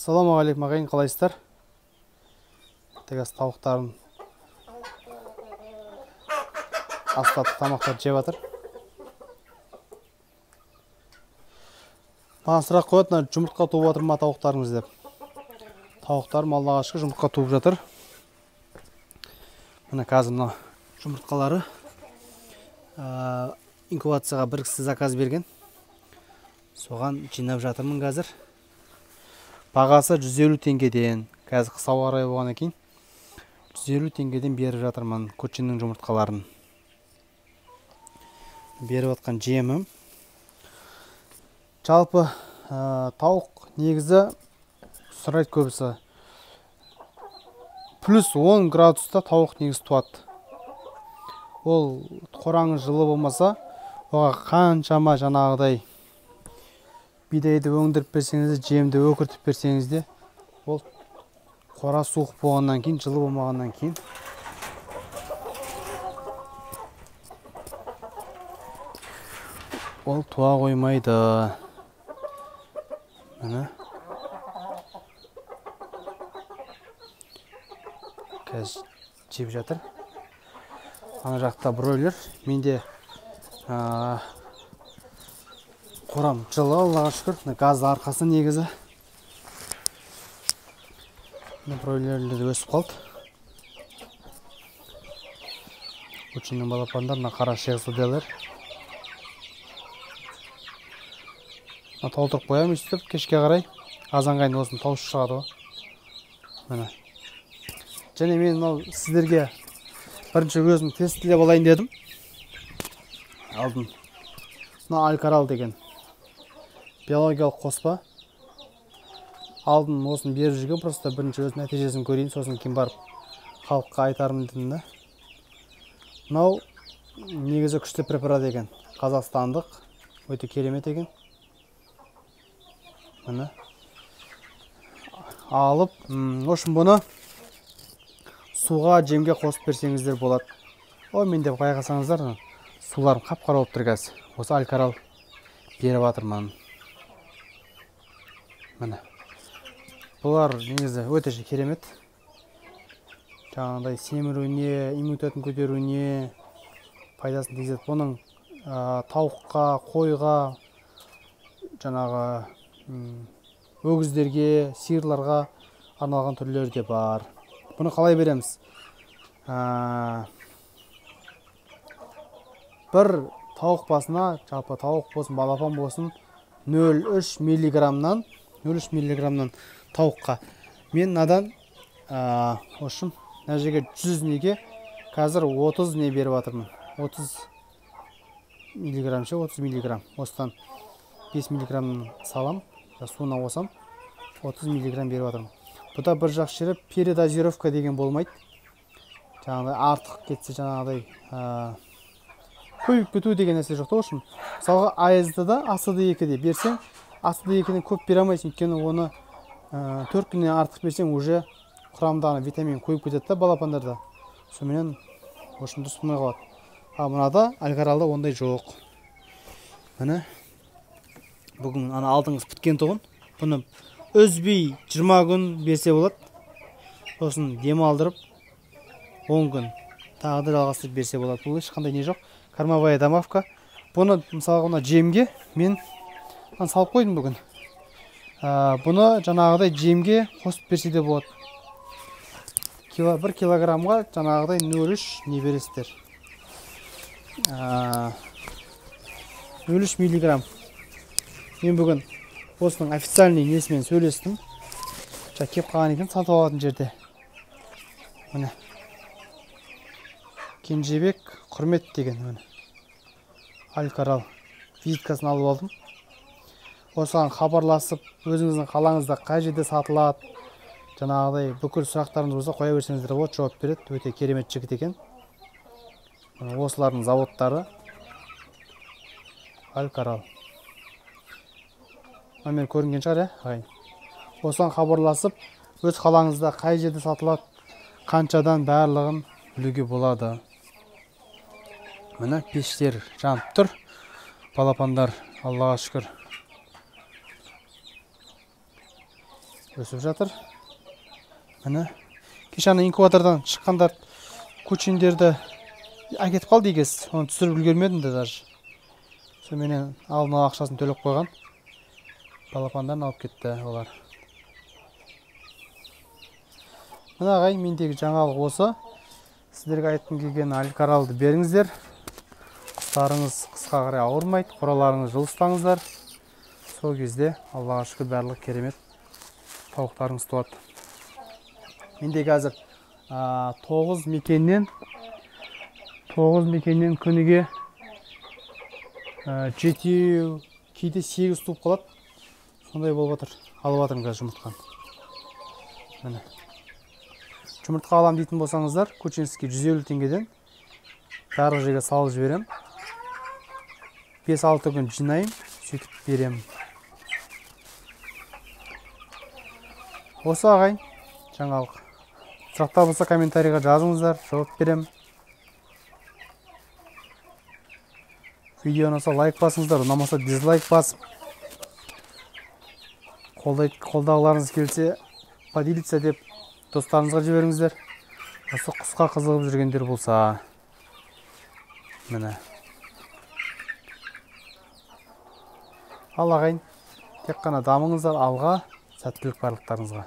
Ассалаумағалейкум ағайын, қалайсыздар? Тегаз тауықтарын астатты тамақтар жеп жатыр. Маған сұрақ қояды, мына жұмыртқа туып жатыр ма тауықтарыңыз деп. Тауықтарым Аллаға шүкір жұмыртқа туып жатыр. Мына қазір мына жұмыртқалары инкубацияға бір кісі заказ берген. Соған жинап жатырмын қазір. Бағасы 150 теңгеден. Қазір қыс ауа райы болғаннан кейін 150 теңгеден беріп жатырмын көшеннің жұмыртқаларын. Беріп жатқан жемім. Жалпы тауық негізі сұрайды көбісі. Плюс 10 градуста тауық негізі туады. Ол қораңыз жылы болмаса, оға қаншама жаңағыдай бидайды өңдіріп берсеңіз де, жемді өкіртіп берсеңіз де, ол қора суық болғаннан кейін, жылы болмағаннан кейін ол туа қоймайды. Міне. Қазір жеп жатыр. Ана жақта бройлер. Менде қорам жылы, Аллаға шүкір. Мына газ арқасы негізі. Мына бройлерлер де өсіп қалды. Көшенің балапандар, мына қара шехзаделер. Мына толтырып қоямын өйстіп, кешке қарай азанға дейін осыны тауып шығады ғой. Міне. Және мен мынау сіздерге бірінші өзім тестілеп алайын дедім. Алдым. Мына Алькарал деген биологиялық қоспа. Алдым, осыны беріп жүрген, просто бірінші өз нәтижесін көрейін, сосын кейін барып халыққа айтармын дедім да. Мынау негізі күшті препарат екен. Қазақстандық, өте керемет екен. Міне. Алып, в общем бұны суға, жемге қосып берсеңіздер болады. О, мен деп байқасаңыздар, суларым қап-қара болып тұр қазір. Осы Алькарал беріп жатырмын. Міне. Бұлар негізі өте керемет. Жаңағыдай семіруіне, иммунитетін көтеруіне пайдасын тигізеді. Бұның тауыққа, қойға, жаңағы өгіздерге, сиырларға арналған түрлері де бар. Бұны қалай береміз? Бір тауық басына, жалпы тауық болсын, балапан болсын, 0,3 миллиграммнан, 0,3 миллиграммнан тауыққа. Мен мынадан, в общем, мына жерге 100 неге қазір 30 не беріп жатырмын. 30 миллиграмм ше, 30 миллиграмм. Осыдан 5 миллиграмм салам, суына қосам, 30 миллиграмм беріп жатырмын. Бұда бір жақсы жері передозировка деген болмайды. Жаңағыдай артық кетсе, жаңағыдай көбейіп кету деген нәрсе жоқ та. В общем, мысалға АСД-да, АСД2-де берсең, АСД2-ден көп бере алмайсың, өйткені оны 4 күннен артық берсең, уже құрамындағы витамин көбейіп кетеді да балапандарда. Сонымен, в общем, дұрыс болмай қалады. А мынада Алькаралда ондай жоқ. Міне. Бүгін ана алдыңыз біткен тұғын. Бұны үзбей 20 күн берсе болады. Сосын дем алдырып 10 күн тағы да жалғастырып берсе болады. Бұл ешқандай не жоқ. Кормовая добавка. Бұны мысалға мына жемге мен салып қойдым бүгін. Бұны жаңағыдай жемге қосып берсе де болады. 1 килограммға жаңағыдай 0,3 не бересіздер. 0,3 миллиграмм. Мен бүгін осының официальный несімен сөйлестім. Жаңа кеп қалған екен сатып алатын жерде. Міне. Кенжебек Құрмет деген міне. Алькарал визиткасын алып алдым. Осыған хабарласып, өзіңіздің қалаңызда қай жерде сатылады, жаңағыдай бүкіл сұрақтарыңыз болса қоя берсеңіздер болады, жауап береді. Өте керемет жігіт екен. Міне осылардың заводтары. Алькарал. Номер көрінген шығар, ағайын. Осыған хабарласып, өз қалаңызда қай жерде сатылады, қаншадан барлығын білуге болады. Міне пештер жанып тұр. Балапандар, Аллаға шүкір, Өсіп жатыр. Міне, кеше ана инкубатордан шыққандар кучиндерді әкетіп қалды егес. Оны түсіріп үлгермедім де даже. Сонымен алдын ала ақшасын төлеп қойған. Балапандарын алып кетті олар. Мына ағайын, мендегі жаңалық осы. Сіздерге айтқым келген алькаралды беріңіздер. Құстарыңыз қысқа қарай ауырмайды, қораларыңыз жылы ұстаңыздар. Сол кезде Аллаға шүкір барлығы керемет тауықтарыңыз туады. Менде қазір 9 мекеннен күніге 7, кейде 8 туып қалады. Сондай болып жатыр. Алып жатырмын қазір жұмыртқаны. Міне. Жұмыртқа алам дейтін болсаңыздар, Кучинский 150 теңгеден барлық жерге салып жіберем. 5-6 күн жинаймын, сөйтіп беремін. Осы ағайын жаңалық. Сұрақтар болса комментарийға жазыңыздар, жауап беремін. Видео ұнаса лайк басыңыздар, ұнамаса дизлайк басып, қолдағыларыңыз келсе поделиться деп достарыңызға жіберіңіздер. Осы құсқа қызығып жүргендер болса, міне. Ал ағайын, тек қана дамыңыздар, алға, сәттілік барлықтарыңызға.